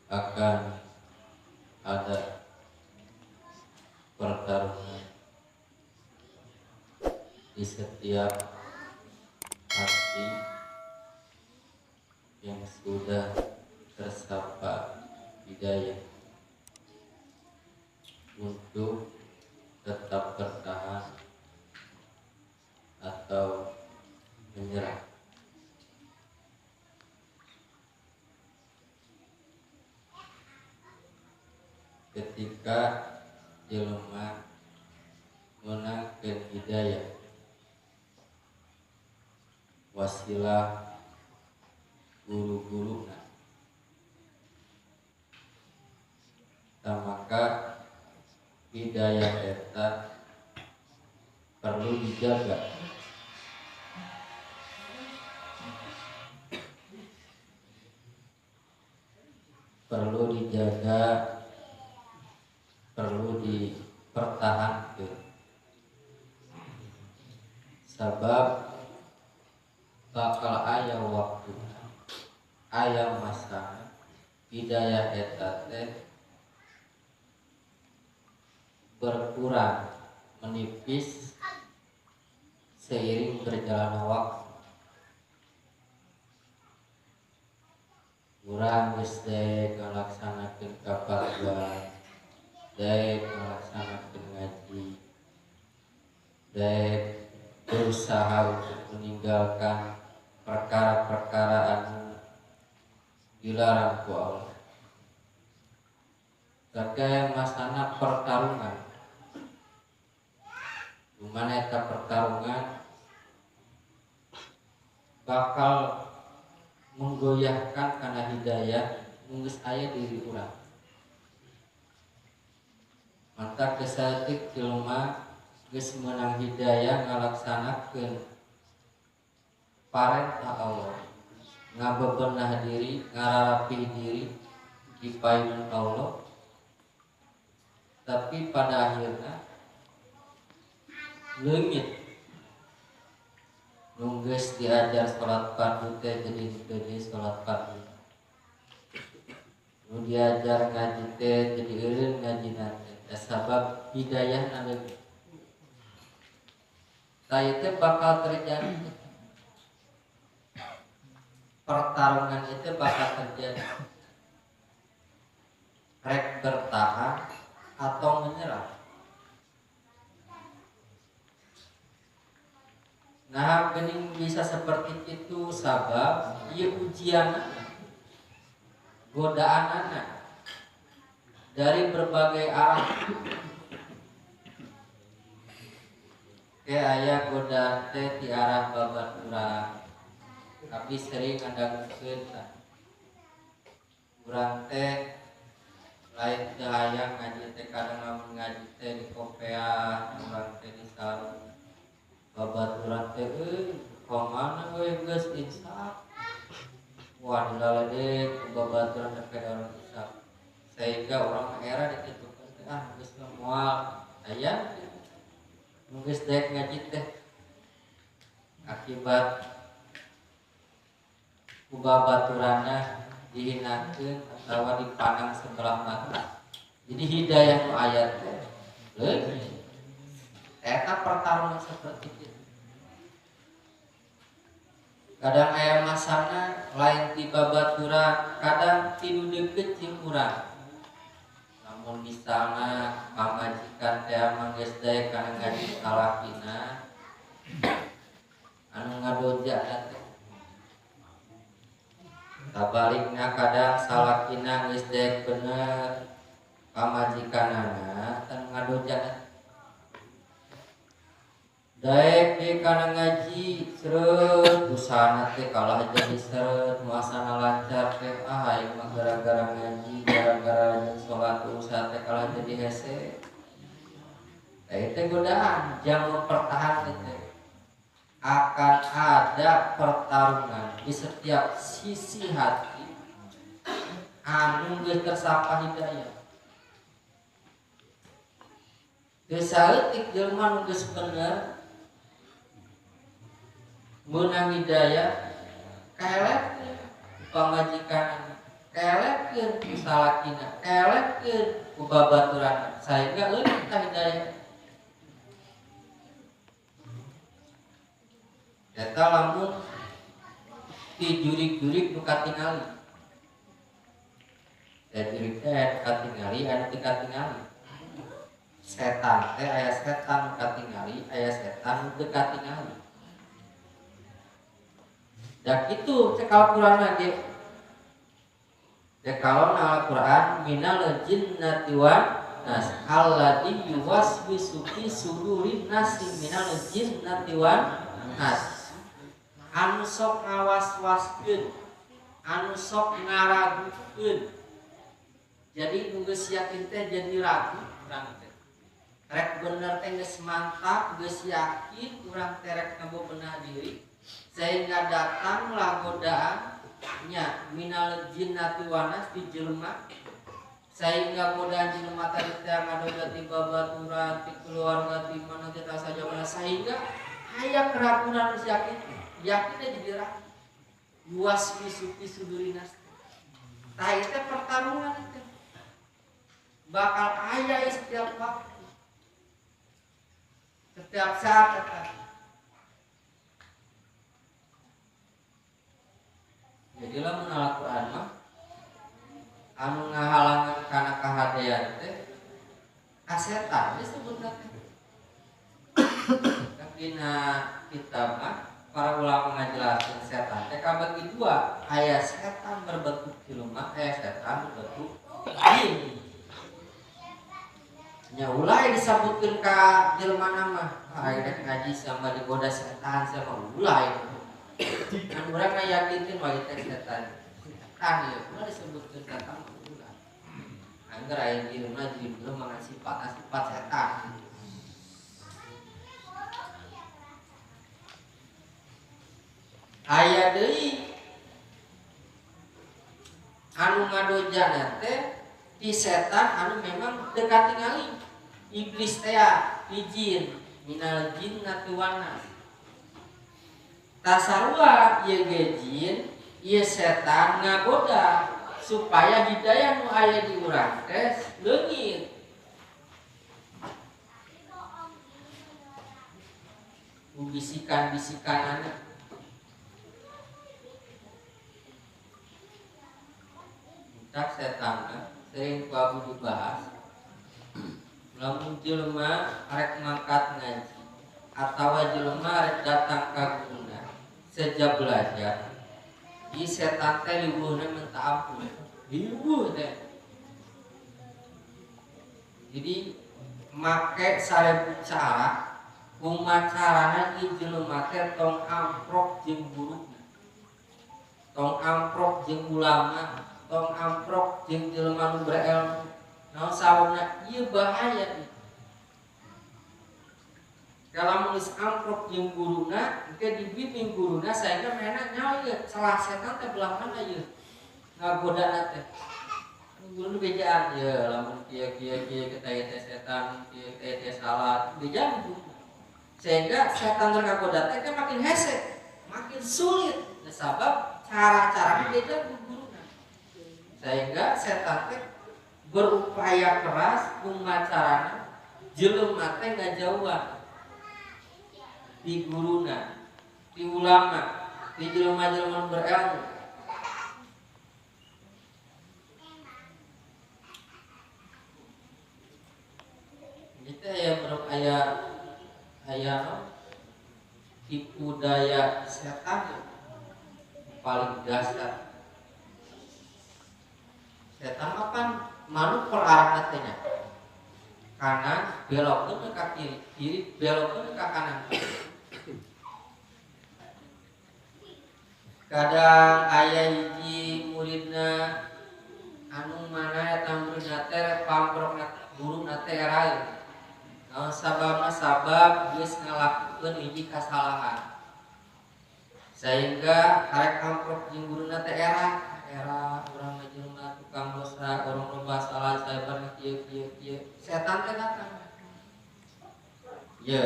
Akan ada pertarungan di setiap hati yang sudah tersapa hidayah untuk tetap bertahan atau menyerah. Ketika jelema meunangkeun hidayah wasilah guru-guruna, maka hidayah eta perlu dijaga. Perlu dijaga, perlu dipertahankan. Sebab bakal aya waktu, aya masa hidayah eta teh berkurang, menipis seiring berjalannya waktu. Urang geus daek ngalaksanakeun kafarduan, daek ngalaksanakeun ngaji, daek berusaha untuk meninggalkan perkara-perkara anu dilarang ku Allah. Terkait masana pertarungan, dimana eta pertarungan bakal menggoyahkan karena hidayah nu geus aya diri urang. Maka kesatik jelema geus meunang hidayah ngalaksanakeun parentah Allah, ngabebenah diri, ngararapih diri di payun Allah, tapi pada akhirnya leungit. Nu geus diajar salat fardu teh jadi henteu salat fardu, nu diajar ngaji teh jadi eureun ngajina teh, sabab hidayahna leungit. Tah ieu teh bakal terjadi pertarungan, itu bakal terjadi rek bertahan atau menyerah. Nah, gening bisa seperti itu sabab ieu ujian, godaan dari berbagai arah. Ke aya godaan teh ti arah babaturan, tapi sering ngadangukeun tah. Urang teh lain teu hayang ngaji teh, kadang lamun ngaji teh di kopeah, urang teh di sarung. Babaturan teh euy, kamana we geus insaf. Wah, dilaledek ku babaturan teh orang insaf. Sehingga urang era ditutukeun teh, ah geus moal aya nu geus daek ngaji teh. Akibat ku babaturanna dihinakeun atawa dipandang sebelah mata. Jadi hidayah nu aya teh leuwih. Eta pertarungan seperti itu. Kadang aya masana lain ti babaturan, kadang ti nu deukeut jeung urang. Namun misalna pamajikan teh geus daek kana ngaji salakina anu ngadoja teh. Sabalikna kadang salakina geus daek bener, pamajikanana teu ngadoja. Daek ge kana ngaji sreut, usahana teh kalah jadi sreut, muasana lancar teh, ah aing mah gara-gara ngaji, gara-gara rajin salat usaha teh kalah jadi hese. Tah ieu teh godaan jang mempertahankan teh. Akan ada pertarungan di setiap sisi hati anu geus tersapa hidayah. Geus saeutik jelema nu geus bener meunang hidayah kaelet pamajikan. Kaelehkeun ku salakina, kaelehkeun ku babaturanna sehingga leuwih ka hidayah. Eta lamun ti jurig-jurig nu katingali. Da jurig teh anu katingali, anu teu katingali. Setan teh aya setan nu katingali, aya setan nu teu katingali. Da kitu cek Al-Qur'an ge. Da kalau Al-Qur'an minal jinnati wan nas alladzi yuwaswisu fi sudurin nasi minal jinnati wan nas. Anu sok ngawas-waskeun, anu sok ngaragukeun. Jadi nu geus yakin teh jadi ragu urang teh. Rek bener teh geus mantap, geus yakin urang teh rek ngabebenah diri sehingga datanglah godaannya minal jinnati wan nas di jelema sehingga godaan jelema tadi teh ngadoga ti babaturan, ti keluarga, ti mana ti saja mana sehingga aya keraguan geus yakin. Yakinnya jadi ragu. Yuwaswisu fi sudurinas. Tah ieu teh pertarungan itu. Bakal aya setiap waktu. Setiap saat eta. Jadi lamun Al-Qur'an mah anu ngahalangan kana kahadean teh kasetan disebutna teh. Dina kitab mah para ulama ngajelaskeun setan teh kabagi dua, aya setan berbentuk jelema, aya setan berbentuk jin. Nya ulah disebutkeun ka jelema mah, aya rek ngaji sama digoda setan sama ulah. Kan urang ngayakinkeun wae teh setan. Setan ieu ulah disebutkeun setan ulah. Angger aya jelema jelema mangan sifat setan. Aya deui anu ngadojana teh ti setan anu memang teu katingali iblis teh jin minal jinnati wan nas. Tasarua ieu ge jin ieu setan ngagoda supaya hidayah nu aya di urang teh leungit. Bisikan-bisikanana tak setan sering ku abu dibahas. Lamun jelema rek mangkat ngaji atawa jelema rek datang ka guruna sejak belajar di setan teh liweuhna minta ampun. Liweuh teh. Jadi make sarebu cara kumaha carana ieu jelema teh tong amprok jeung guruna. Tong amprok jeung ulama, tong amprok jeung jelema nu berilmu. Naon sababna ieu bahaya ieu. Kalau geus amprok jeung guruna, engke dibimbing guruna sehingga mehna nyaho ieu salah setan teh belah mana ieu ngagodana teh. Guru bejaan ieu lamun kieu kieu kieu kita teh setan, kieu teh salah, bejaan guru. Sehingga setan ngagoda teh makin hese, makin sulit. Nah, sabab cara-caranya beda guruna. Sehingga setan teh berupaya keras kumaha carana jelema teh ngajauhan di guruna, di ulama, di jelema-jelema berilmu. Itu aya aya aya tipu daya setan paling dasar. Setan apa manuk perarah teh nya. Kanan belokkeun ka kiri, kiri belokkeun ka kanan. Kadang aya hiji muridna anu mana eta muridna teh pamprokna guruna teh eraeun. Naon sababna? Sabab geus ngalakukeun hiji kasalahan. Sehingga karek amprok jeung guruna teh era era urang mah jelema tukang dosa, urang loba salah, sabar kieu kieu kieu. Setan teh datang. Ye,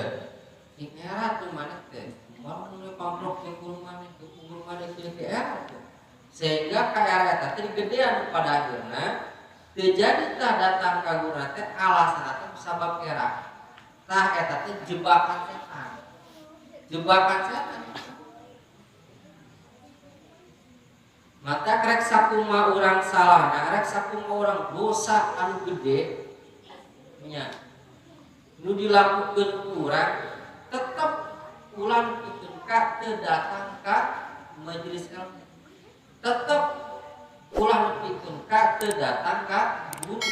cing era tuh maneh teh. Moal mun pamprok jeung guru maneh, guru maneh kieu teh era tuh. Sehingga KR eta teh digedean pada akhirna teu jadi tah datang ka guru teh alasan teh sabab era. Tah eta teh jebakan setan. Jebakan setan. Mata rek sakumaha urang salahna, rek sakumaha urang dosa anu gede nya. Nu dilakukeun urang tetep ulah pikeun ka teu datang ka majelis ilmu. Tetep ulah pikeun ka teu datang ka guru.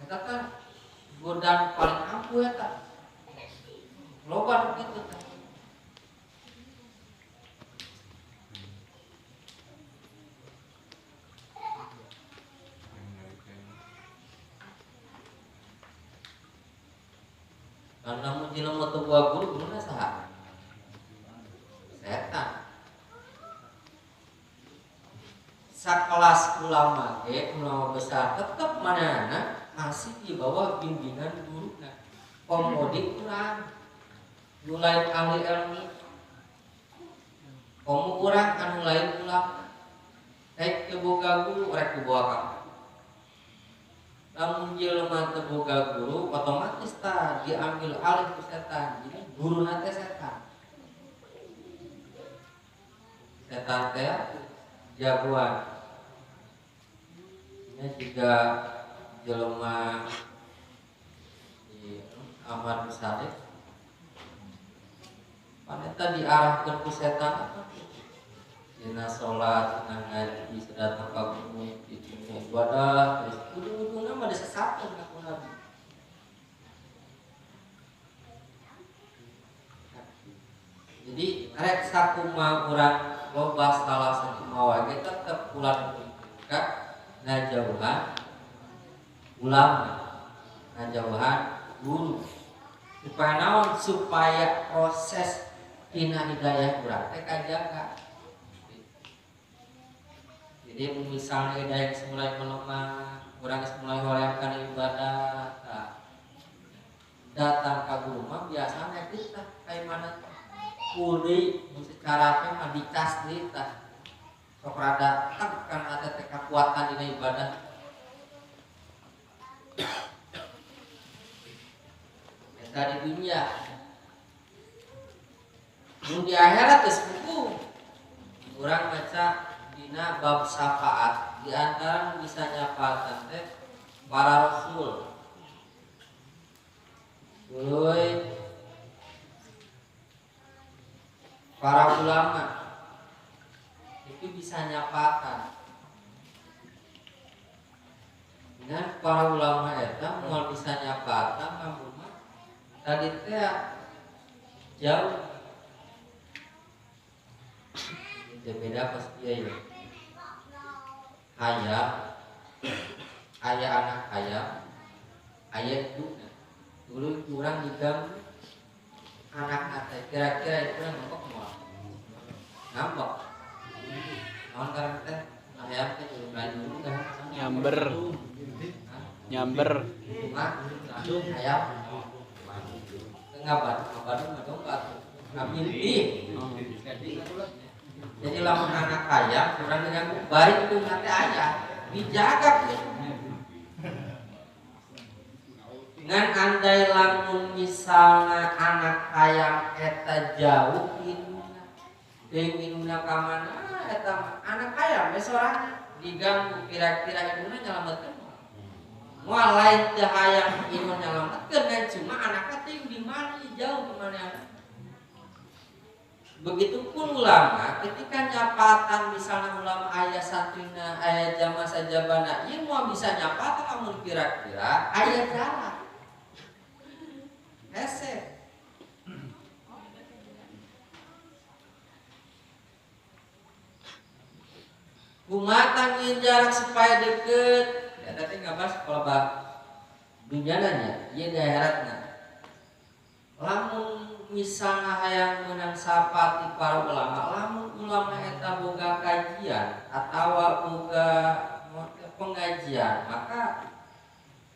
Eta teh godaan paling ampuh eta. Loba nu kitu teh. Karena mun jelema teu boga guru, guruna saha? Setan. Sakelas ulama ge, ulama besar tetep manehna masih di bawah bimbingan guruna. Komo di urang nu lain ahli ilmu, komo urang anu lain ulama, rek teu boga guru, rek dibawa ka mana? Lamun jelema teu boga guru, otomatis tah diambil alih ku setan. Jadi guruna teh setan. Setan teh jagoan. Ini juga jelema di Ahmad bin Saleh. Paneta diarahkeun ku setan apa? Dina salat, dina ngaji, sedatang ka guru, dina ibadah, terus ujung-ujungna mah disesatkeun ku Nabi. Jadi rek sakumaha urang loba salah sakumaha wae tetep ulah ka ngajauhan ulama, ngajauhan guru. Supaya naon? Supaya proses dina hidayah urang teh kajaga. Jadi misalnya hidayah geus mulai melemah, urang geus mulai hoream kana ibadah, tah datang ka guru mah biasana kita kayak mana kuli secara teh mah dicas deui tah. Sok rada teg kana teh kekuatan dina ibadah. Eta di dunia. Mun di akhirat geus buku. Urang maca dina bab syafaat, di antara nu bisa nyafaatan teh para rasul. Tuluy para ulama itu bisa nyafaatan. Dengan para ulama eta moal bisa nyafaatan lamun mah tadi teh jauh. Itu beda pas dia ya. Hayam, ayah anak hayam, ayah indukna. Dulu kurang diganggu anak teh kira-kira itu yang ngambek moal. Ngambek. Naon karena teh hayam teh kudu belajar kan. Nyamber. Nyamber. Mah hayam. Teu ngabar, ngabar mah domba atuh. Ngamilih. Jadi lamun anak hayam kurang diganggu bari indungna teh aya, dijaga ku. Ngan andai lamun misalna anak hayam eta jauh indungna, deui indungna ka mana eta mah anak hayam we sorangan diganggu kira-kira indungna nyalametkeun moal. Moal lain teu hayam indungna nyalametkeun ngan cuma anakna teh di mana jauh ke mana anak. Begitupun ulama ketika nyapatan misalnya ulama ayah santrina ayah jamaah sajabana ieu moal bisa nyapatan lamun kira-kira aya jarak. Hese. Kumaha ngieun jarak supaya deket? Eta teh ngabahas kolebah dunyana nya, ieu di akhiratna. Lamun misalnya hayang menang syafaat di para ulama, lamun ulama eta boga kajian atawa boga pengajian, maka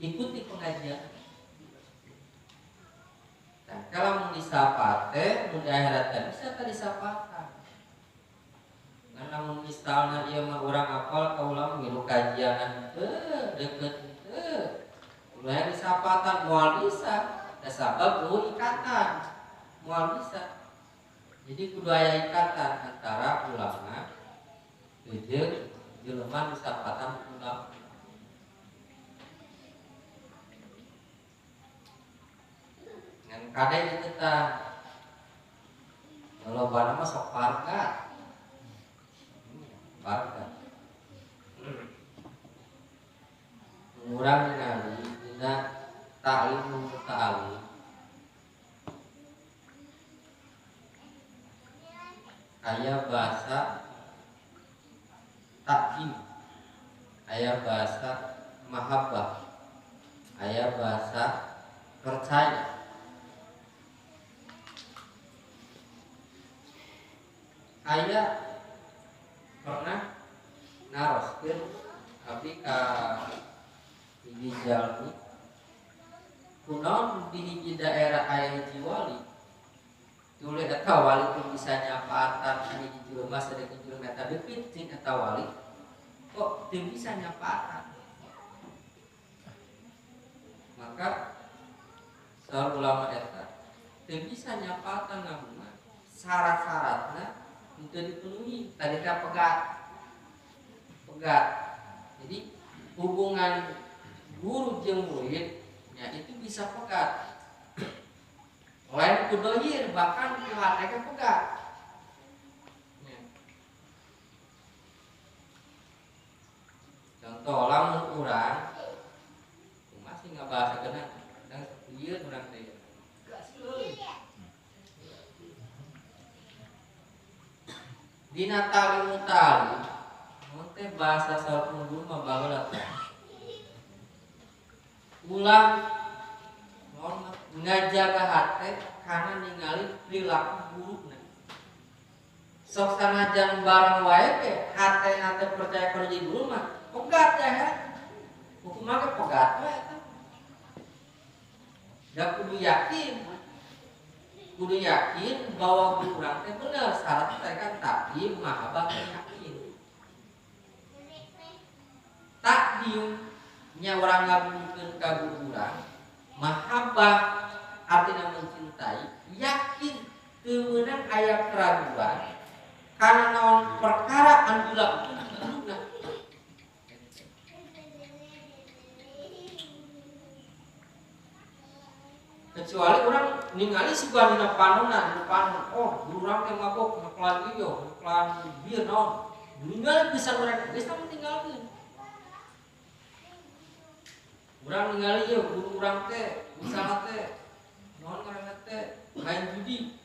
ikuti pengajian. Nah, kalau mun disapate, mun di akhirat teh bisa teh disapatan. Ngan lamun misalna ieu mah urang apal ka ulama ngilu kajianan teu deukeut teu. Ulah disapatan moal bisa, da sabab eueuh ikatan. Moal bisa. Jadi kudu aya ikatan antara ulama jeung jelema disapatan ulama. Ngan kade ieu tah. Lobana mah sok parga. Parga. Urang ningali dina ta'lim ta'alim. Aya bahasa takdim, aya bahasa mahabbah, aya bahasa percaya. Aya pernah naroskeun abdi ka hiji jalmi kunaon di hiji daerah aya hiji wali tuluy eta wali teu bisa nyapaatan ka hiji jelema sadeuk jelema eta deukeut jeung eta wali kok teu bisa nyapaatan. Maka saur ulama eta teu bisa nyapaatan ngaguna syarat-syaratna teu dipenuhi. Tadi teh pegat. Pegat. Jadi hubungan guru jeung murid ya itu bisa pegat. Lain ku dohir bahkan ku hate ge pegat. Ya. Contoh lamun urang masih ngabahasakeun dan ieu urang teh. Dina tali mutali mun teh bahasa saur guru mah baheula teh. Ulah naon ngajaga hate kana ningali perilaku burukna. Sok sanajan barang wae ge hatena teu percaya kana jadi guru mah pegat ya. Hukumna ge pegat we eta. Da kudu yakin. Kudu yakin bahwa guru urang teh bener, syarat teh kan takdim mahabbah yakin. Takdim nya urang ngabunuhkeun ka guru urang, mahabbah artinya mencintai, yakin teu meunang aya keraguan karena naon perkara anu dilakukeun guruna. Kecuali orang ningali sugan dina panonna, dina panon, oh guru urang teh mabok, ngekelan ieu, ngekelan bir naon. Ningali pisan urang geus tah tinggalkeun. Urang ningali ieu guru urang teh misalna teh naon ngaranna teh main judi,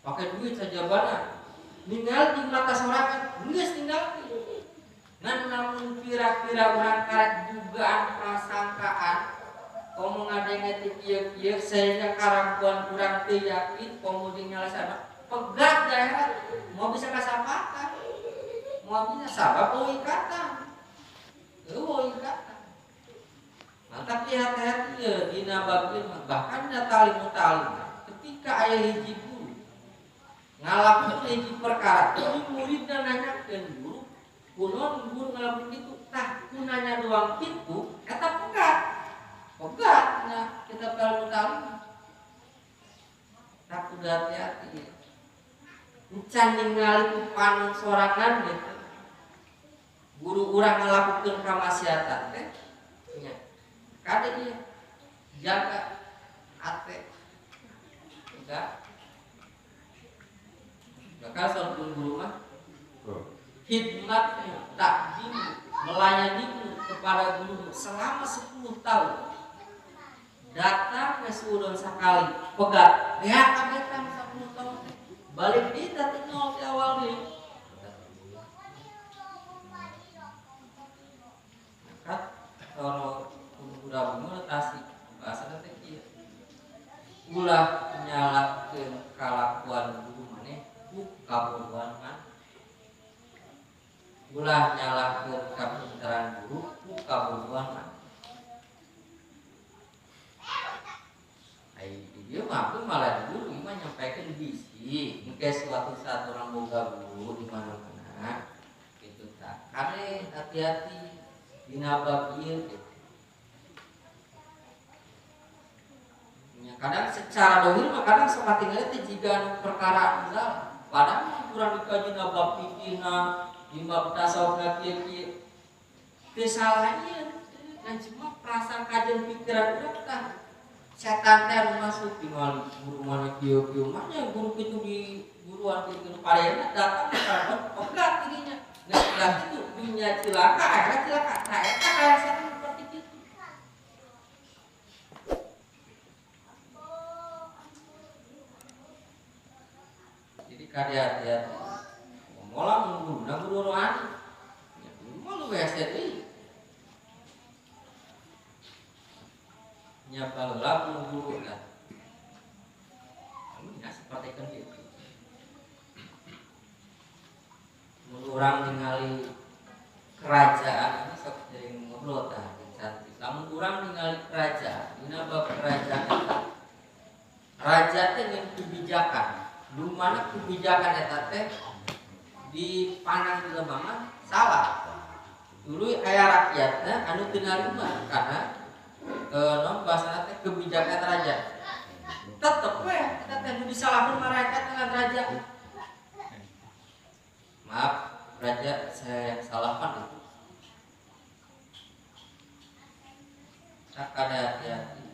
pakai duit sajabana. Ningali di mata sorangan geus tinggalkeun. Ngan lamun kira-kira urang karek dugaan prasangkaan komo ngadenge ti kieu-kieu sehingga karampuan urang teu yakin komo jeung nyalesana pegat daerah mau bisa kasapatan mau bisa sabab eueuh ikatan eueuh ikatan. Mantap hati-hati ya dina bab ieu bahkan dina talim mutalim ketika aya hiji guru ngalakukeun hiji perkara tuluy muridna nanyakeun guru kunaon guru ngalakukeun kitu tah ku nanya doang kitu eta pegat. Pegat, nah kita kalau tahu, tak udah hati-hati ya. Encan ningali ku panon sorangan gitu. Guru urang ngalakukeun kamaksiatan teh, nya. Kade ieu jaga hate. Enggak. Bakal saur guru mah khidmatmu, takdimmu, melayanimu kepada gurumu selama 10 tahun. Datang ke suudon sakali pegat ya kagetan 10 tahun balik di tadi nol di awal nih. Maka kalau udah mutasi bahasa teh kieu ulah nyalahkeun kalakuan guru maneh ku kabodohan man, ulah nyalahkeun kapintaran guru ku kabodohan man. Ai ieu mah aku malah guru mah nyampaikan bisi engke suatu saat orang boga guru di mana-mana Nah, kare hati-hati dina bab ieu gitu. Ya, kadang secara dohir mah kadang sok katingali teh jiga anu perkara anu salah. Padahal kurang dikaji na bab fikihna, di bab tasawufna kieu-kieu. Teu salah ieu, dan cuma perasaan kajian pikiran urang tah. Setan teh anu masuk tinggal guru mana kieu-kieu mana guru kitu di guruan kieu parena datang ka pegat dirinya. Nah, pegat itu dunia cilaka, akhirat cilaka. Nah, eta aya setan seperti itu. Jadi karya hati-hati. Mola guru guru rohani. Ya, mau lu WC deui. Nya baheula guru lah. Nya seperti kan gitu. Mun urang ningali kerajaan ini sok sering ngobrol tah jeung santri. Lamun urang ningali kerajaan, dina bab kerajaan eta. Raja teh ngeun kebijakan. Di mana kebijakan eta teh dipandang jelema mah salah. Dulu aya rakyatna anu teu narima karena non bahasana teh kebijakan raja. Tetep we eta teh nu disalahkeun mah rakyat dengan raja. Maaf, raja saya yang salahkan itu. Tak ada hati-hati.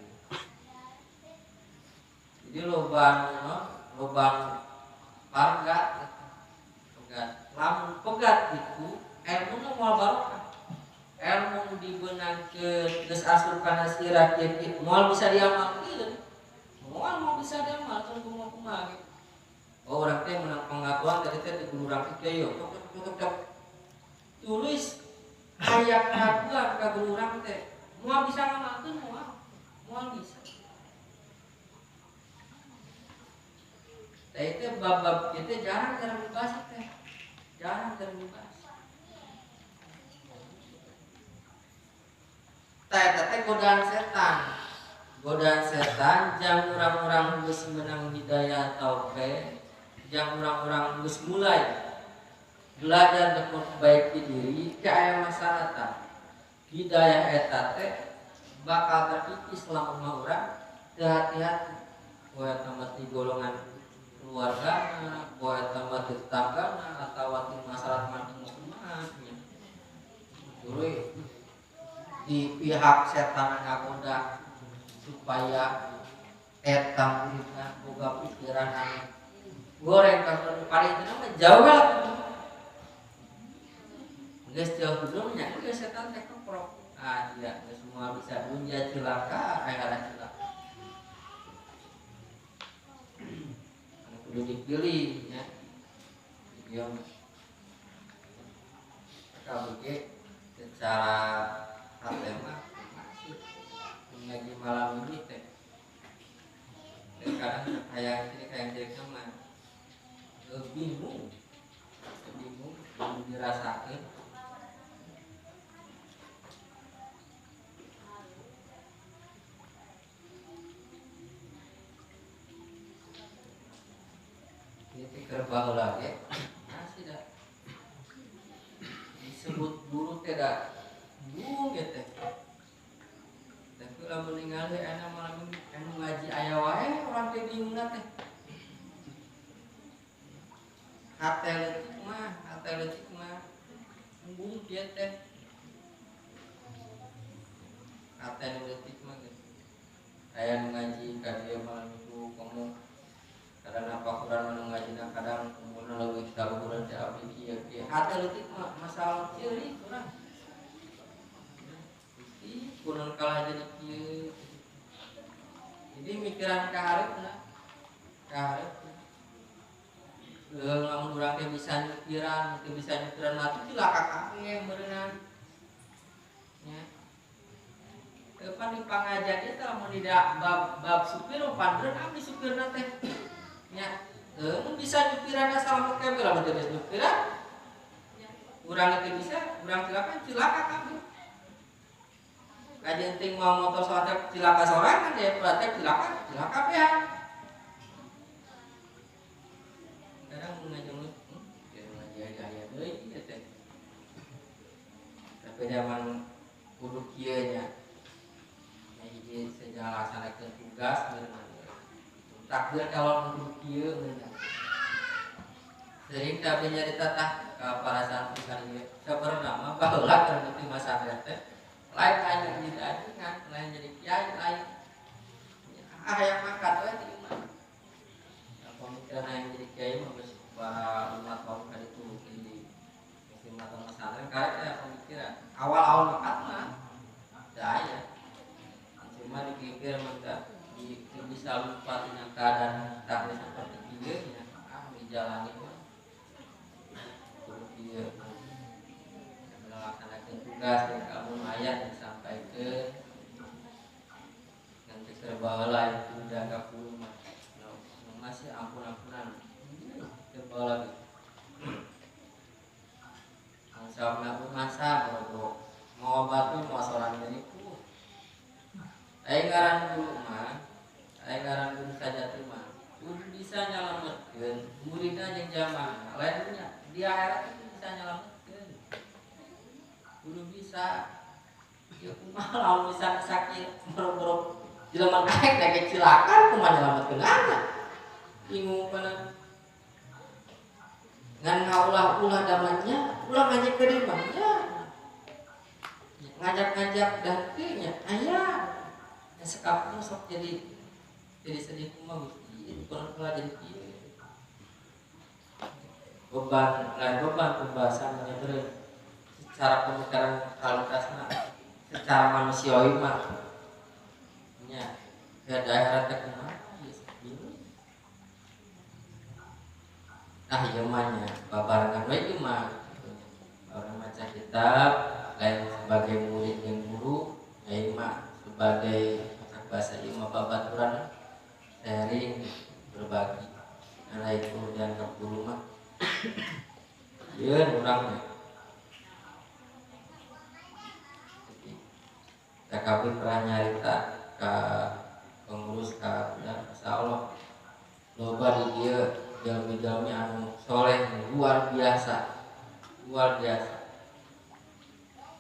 Jadi loba no, loba parga pegat. Lamun pegat itu ilmu moal barokah. Ilmu dibenangkeun geus asup kana sirah kieu moal bisa diamalkeun. Moal mau bisa diamalkeun kumaha-kumaha gitu. Oh, urang teh menang pengakuan tadi teh di guru urang teh kieu tok tok tok. Tulis aya keraguan ka guru urang teh. Moal bisa ngamalkeun moal. Moal bisa. Teh itu bab-bab itu jarang-jarang dibahas teh. Jarang-jarang dibahas. Teh teh godaan setan. Godaan setan jang urang-urang geus meunang hidayah taufik, jang urang-urang geus mulai belajar untuk memperbaiki diri ke aya masalah tah. Hidayah eta teh bakal terkikis lamun mah urang teu hati-hati. Poe tambah di golongan keluarga, poe tambah di tetangga atawa di masyarakat kumaha nya. Tuluy di pihak setan ngagoda supaya eta muridna boga pikiran anu goreng ka paling teu mah jauh lah. Geus jauh dulu nya geus setan teh keprok. Ah iya, geus semua bisa dunia cilaka, akhirat cilaka. Anu kudu dipilih nya. Ieu mah KBG secara hati mah masih ngaji malam ini teh. Kadang kayak ini kayak jadi mah bingung, bingung, belum dirasakan. Ini pikir baheula ge masih dah disebut guru teh da embung ge teh. Tapi lamun ningali aya malam ini anu ngaji aya wae urang teh bingungna teh. Hate leutik mah embung kieu teh. Hate leutik mah geus. Aya nu ngaji ka dieu malam minggu komo kadang apa kurang anu ngajina kadang umurna leuwih saluhureun teh abdi kieu kieu. Hate leutik mah masalah ceurik urang. Gusti kunaon kalah jadi kieu. Jadi mikiran ka hareupna. Ka hareupna. Lamun urang teh bisa nyupiran, teu bisa nyupiran mati cilaka kabeh meureunna. Nya. Teu pan di pangajian ieu teh lamun di bab supir pan beurang abdi supirna teh. Nya, mun bisa nyupiranna salamet kabeh lamun teu bisa nyupiran. Nya, urang teu bisa, urang cilaka cilaka kabeh. Kajeun ting mau motor salat cilaka sorangan ya, berarti cilaka cilaka kabeh. Kadang mun ngajeng ya ngaji aya deui ieu teh. Zaman kudu kieu nya. Hiji sejarah laksanakeun tugas beunang. Takdir calon kudu kieu beunang. Sering kabeh nyarita tah ka para santri kali ieu. Sabenerna mah baheula keur di masantren teh lain aya jadi ajengan, lain jadi kiai, lain. Ah hayang makan we di imah. Pemikiran hayang jadi kiai mah geus bara 5 tahun ka ditu di 5 tahun masantren karek aya pemikiran. Awal-awal makan mah teu aya. Cuma dipikir mah bisa lupa dengan keadaan takdir seperti ieu nya. Ah dijalani mah kudu kieu. Melaksanakan tugas yang kamu ayat disampaikan nanti serba lain udah gak perlu mah masih ampun-ampunan serba lagi siapa aku masa bro mau batu mau seorang diriku ayo ngaran dulu mah ayo ngaran dulu saja tuh mah kudu bisa nyelametkeun muridna jeung jamaah lainnya di akhirat itu bisa nyelametkeun kudu bisa ya kumaha lamun bisa sakit boro-boro jelema naik naik cilakan kumaha nyelametkeun anak bingung kana ngan ngaulah-ulah damanya ulah ngajak ke dieu mah nya ngajak-ngajak dan teu nya aya sekampung sok jadi sedih kumaha Gusti kurang pula jadi kieu beban lain beban pembahasan nya secara pemikiran kualitasna secara manusiawi mah nya ke daerah teh kumaha bingung ah ieu mah nya babarengan we ieu mah orang maca kitab lain sebagai murid jeung guru ieu mah sebagai bahasa ieu mah babaturan sharing berbagi nah itu dianggap guru mah ieu urang TKP pernah nyarita ke pengurus ka budak insyaallah loba di dieu jalmi-jalmi anu soleh luar biasa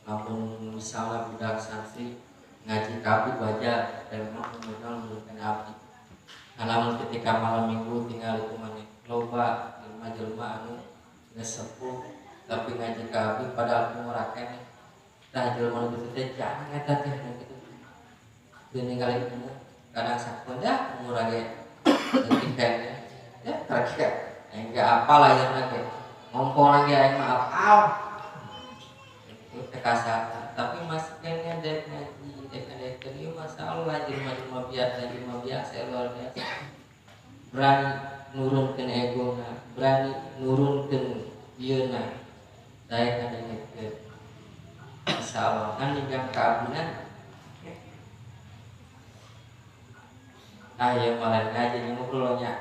lamun misalnya budak santri ngaji ka abdi wajar dan mah modal nurunkeun abdi lamun ketika malam minggu tinggal itu maneh loba jelema-jelema anu geus sepuh tapi ngaji ka abdi padahal umur keneh tah jelema nu kitu teh jangan eta teh nu kitu teu ningali umur kadang sakeun dah umur ge leutik keneh ya kira-kira aing ge apal ayeuna ge ngompol lagi aing mah apal itu teh kasar tapi masih keneh dek ngaji dek ngadekeun ieu masalah jelema-jelema biasa luar biasa berani nurunkeun egona berani nurunkeun ieuna daek ngadengekeun insyaallah kan hingga keabunan ah ya malah ngaji ngobrolnya.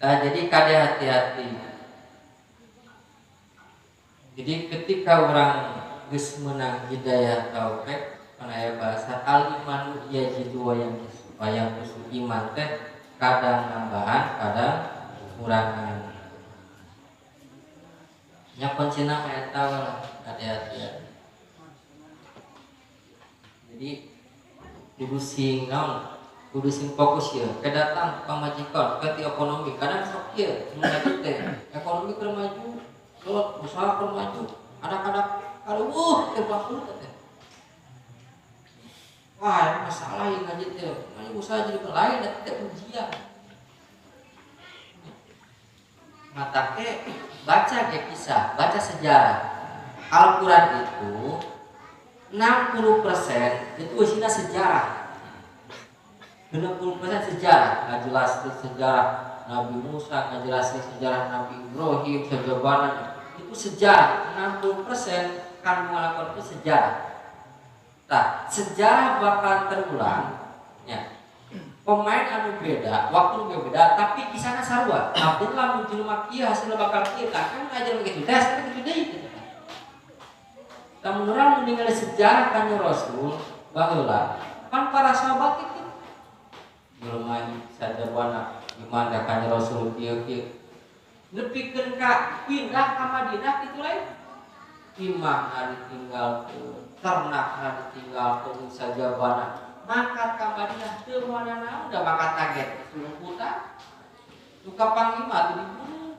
Nah, jadi kade hati-hati. Jadi ketika orang geus meunang hidayah taufik kana aya bahasa al imanu yajidu wa yanqusu iman teh kadang nambahan kadang kurangan. Nya kuncina mah eta lah hati-hati. Jadi kudu sing naon kudu sing fokus ya kedatang pamajikan ke ti ekonomi kadang sok ieu nu ngaji teh ekonomi keur maju usaha keur maju anak-anak aduh teu bakul teh wah masalah ieu ngaji teh usaha jadi lain teh ujian mata ke baca ke kisah baca sejarah Al-Quran itu 60% itu isinya sejarah 60% sejarah ngajelasin sejarah Nabi Musa, ngajelasin sejarah Nabi Ibrahim, sejarah itu sejarah 60% kandungan Al-Quran itu sejarah. Nah, sejarah bakal terulang ya. Pemain anu beda, waktu anu beda, tapi kisahna sarua. Lamun lamun jelema kieu hasilna bakal kieu, kan ngajar begitu. Teh hasilna kitu deui gitu. Lamun urang ningali sejarah kanjeng Rasul baheula, kan para sahabat itu jelema sajawana gimana kanjeng Rasul kieu kieu. Nepikeun ka pindah ka Madinah kitu lain. Imahna ditinggalkeun, ternakna ditinggalkeun sajabana. Mangkat ka Madinah teu moal naon da mangkat kaget sulungkutan. Nu kapanggih mah atuh dibunuh.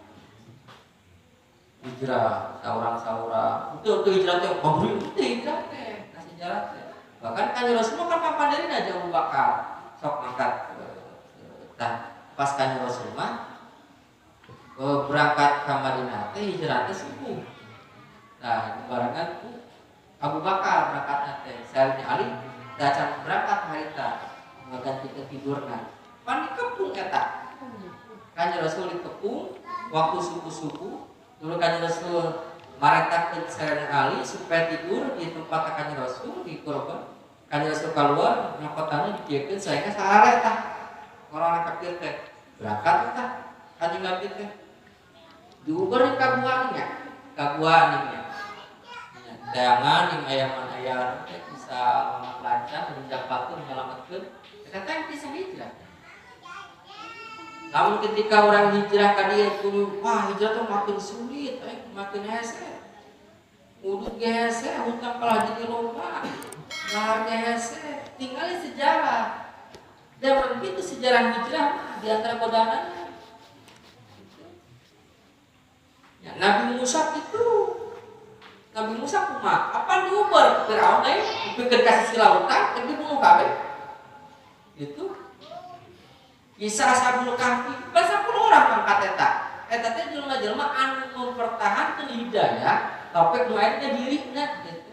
Hijrah saurang-saurang. Teu hijrah teh pabrik teu hijrah teh, ka sejarah teh. Bahkan Kanjeng Rasul mah kan papandeurina aja Abu Bakar sok mangkat. Tah pas Kanjeng Rasul mah berangkat ka Madinah teh hijrah teh subuh. Nah, barengan ku Abu Bakar berangkatna teh. Sayyidina Ali dacan berangkat harita ngagantikeun tidurna. Pan dikepung eta. Kanjeng Rasul dikepung waktu subuh-subuh. Dulu Kanjeng Rasul maretakeun Sayyidina Ali supaya tidur di tempat Kanjeng Rasul di korban. Kanjeng Rasul keluar nyokotanna dikieukeun saengga sarare tah. Orang kafir teh berangkat tah Kanjeng Nabi teh. Diuber ka buangnya, ka buangnya. Jangan yang ayaman ayam teh bisa lancar menjak batu menyelamatkan. Eta teh bisa hijrah. Namun ketika orang hijrah ka dieu kudu wah hijrah tuh makin sulit, makin hese. Udut ge hese, hutang kalah jadi loba. Lahar ge hese, tinggali sejarah. Dan begitu sejarah hijrah mah di antara godaannya. Ya, Nabi Musa itu Nabi Musa kumaha? Apa diuber Firaun teh dipikeun ka sisi lautan, tapi dibunuh kabeh. Gitu. Kisah Ashabul Kahfi, 10 orang pangkat eta. Eta teh jelema-jelema anu mempertahankan hidayah, tapi nu aya dirina gitu.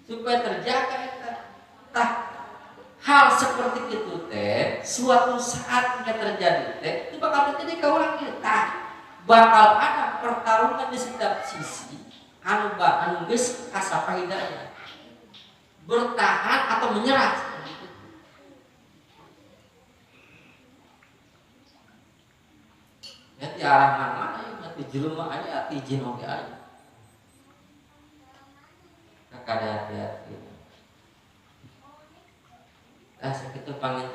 Supaya terjaga eta. Tah hal seperti itu teh suatu saat terjadi teh itu bakal terjadi ka urang ieu. Tah bakal ada pertarungan di setiap sisi anu anu geus kasapa hidayah. Bertahan atau menyerah. Ya di arah mana-mana ya, di jelema aya, di jin oge aya. Kakada hati-hati. Tah sakitu panginten